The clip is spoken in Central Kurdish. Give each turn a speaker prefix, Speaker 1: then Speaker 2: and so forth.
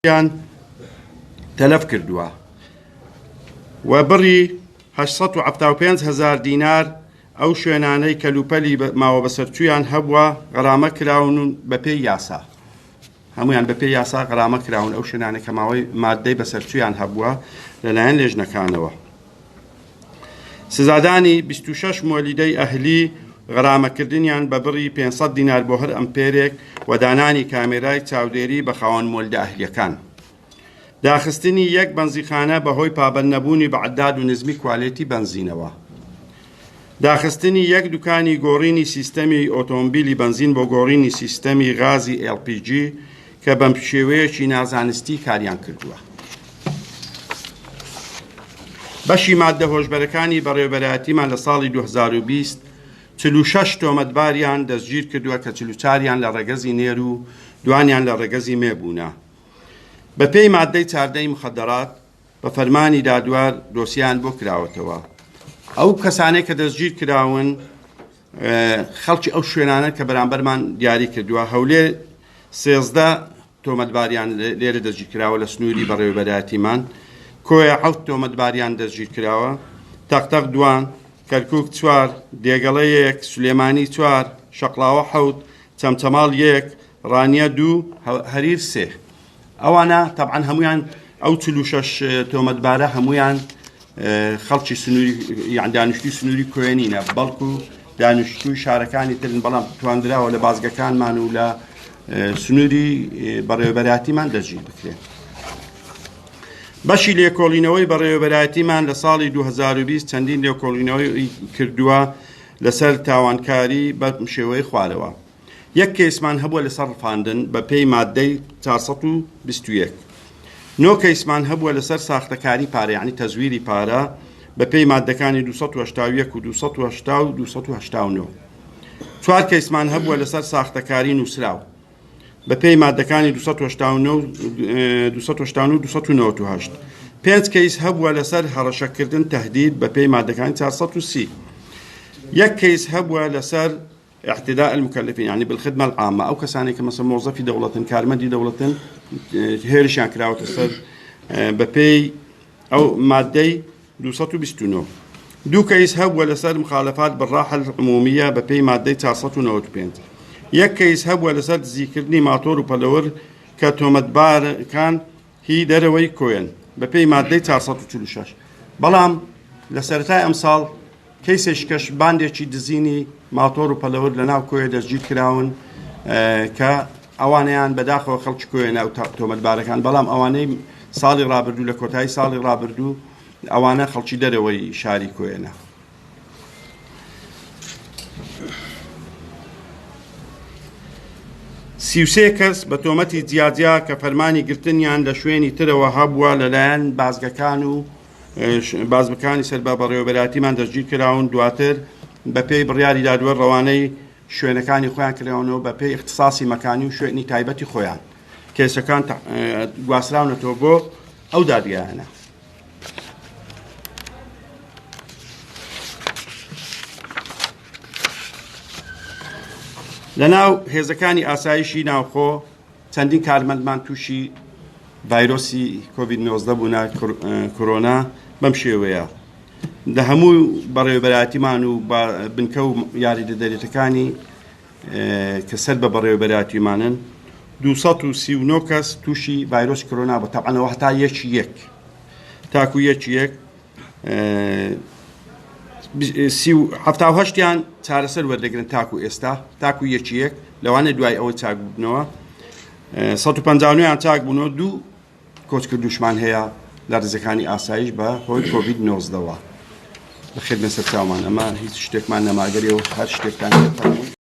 Speaker 1: یان تەلەف کردووە و بڕی 875 هەزار دینار ئەو شوێنانەی کەلوپەلی ماوە بەسەرچوویان هەبووە غەرامە کراون و بەپێی یاسا هەمویان بەپێی یاسا غەرامە کراون ئەو شوێنانە کە ماوەی مادەی بەسەرچوویان هەبووە لەلایەن لێژنەکانەوە. سزادانی 26 مۆلیدەی ئەهلی غەرامەکردنیان بە بڕی 500 دینار بۆ هەر ئەمپێرێک و دانانی کامێرای چاودێری بە خاوەن مۆلیدە ئەهلیەکان. داخستنی یەک بەنزیخانە بەهۆی پابەندنەبوونی بە عەداد و نزمی کوالێتی بەنزینەوە. داخستنی یەک دوکانی گۆڕینی سیستەمی ئۆتۆمبیلی بەنزین بۆ گۆڕینی سیستەمی غازی LPG کە بەمشێوەیەکی نازانستی کاریان کردووە. بەشی ماددە هۆشبەرەکانی بەڕێوەبەرایەتیمان لە ساڵی 2020 46 تۆمەتباریان دەستگیر کردووە کە 44یان لە ڕەگەزی نێر و دوانیان لە ڕەگەزی مێ بوونە. بەپێی ماددەی چاردەی مخدرات بە فەرمانی دادوار دۆسیان بۆ کراوەتەوە. ئەو کەسانەی کە دەستگیر کراون خەڵکی ئەو شوێنانە کە بەرامبەرمان دیاری کردووە هەولێر 13 تۆمەتباریان لێرە دەستگیرکراوە لە سنووری بەڕێوەبەرایەتیمان، کۆیە حەوت تۆمەتباریان دەستگیرکراوە، تەقتەق دوان، کەرکووک چوار، دێگەڵە یەک، سلێمانی چوار، شەقڵاوە حەوت، چەمچەماڵ یەک، ڕانیە دوو، هەریر سێ. ئەوانە تەبعەن هەموویان ئەو 46 تۆمەتبارە هەموویان خەڵکی سنووری یان دانیشتوی سنووری کۆیە نینە بەڵکو دانیشتوی شارەکانی ترن بەڵام تواندراوە لە بازگەکانمان و لە سنووری بەڕێوەبەراتیمان دەستگیر بکرێن. بەشی لێکۆڵینەوەی بەڕێوەبەرایەتیمان لە ساڵی 2020 چەندین لێکۆڵینەوەی کردووە لەسەر تاوانکاری بە شێوەی خوارەوە. یەک کەیسمان هەبووە لەسەر ڕفاندن بە پێی ماددەی 421. نۆ کەیسمان هەبووە لەسەر ساختەکاری پارە یعنی تەزویری پارە بە پێی مادەکانی 281 و 280 و 289. چوار کەیسمان هەبووە لەسەر ساختەکاری نووسراو بە پێی مادەکانی 289 289 298. پێنج کەیس هەبووە لەسەر هەڕەشەکردن تهدید بە پێی مادەکانی 430. یەک کەیس هەبووە لەسەر اعتداء المكلفين یعنی بالخدمە العامە ئەو کەسانێک کە مەسە مۆزەفی دەوڵەتن کارمەندی دەوڵەتن هێرشیان کراوەتە سەر بەپێی ئەو مادەی 229 دوو کەیس هەبووە لەسەر مخالفات بالراحە العمومیە بەپێی مادەی 495 یەک کەیس هەبووە لەسەر دزیکردنی ماتۆر و پەلەوەر کە تۆمەتبارەکان هی دەرەوەی کۆیەن بەپێی مادەی 446 بەڵام لە سەرەتای ئەمساڵ کەیسێکی کەش باندێکی دزینی ماتۆر و پەلەور لە ناو کۆیە دەستگیر کراون کە ئەوانەیان بەداخەوە خەڵکی کۆیە ناو تۆمەتبارەکان بەڵام ئەوانەی ساڵی ڕابردوو لە کۆتایی ساڵی ڕابردوو ئەوانە خەڵکی دەرەوەی شاری کۆیەنە. 33 کەس بە تۆمەتی جیاجیا کە فەرمانی گرتنیان لە شوێنی ترەوە هەبووە لەلایەن بازگەکان و بازگەکانی سەر بە بەڕێوەبەرایەتیمان دەستگیرکراون، دواتر بەپێی بڕیاری دادوەر ڕەوانەی شوێنەکانی خۆیان کراونەوە بەپێی ئیختیساسی مەکانی و شوێنی تایبەتی خۆیان کەیسەکان گواستراونەتەوە بۆ ئەو دادگایانە. لەناو هێزەکانی ئاسایشی ناوخۆ چەندین کارمەندمان تووشی ڤایرۆسی کۆڤید 19 بوونە کۆرۆنا بەم شێوەیە لە هەموو بەڕێوەبەرایەتیمان و بنکە و یاریدەدەرێتەکانی کە سەر بە بەڕێوەبەرایەتیمانن 239 کەس تووشی ڤایرۆس کۆرۆنا بە تەبعەنەوە هەتا یەکی یەک تاکو یەکی یەک 78 یان چارەسەر وەردەگرن تاکو ئێستا تاکو یەکی یەک لەوانەیە دوای ئەوەی چاک ببنەوە 159 یان چاک بوونەوە دوو کۆچکردوشمان هەیە لە ڕیزەکانی ئاسایش بە هۆی کۆڤید 19ەوە بەخێربێن سەرچاومان ئەمە هیچ شتێکمان نەماگەری و هەر شتێکتان فەرموون.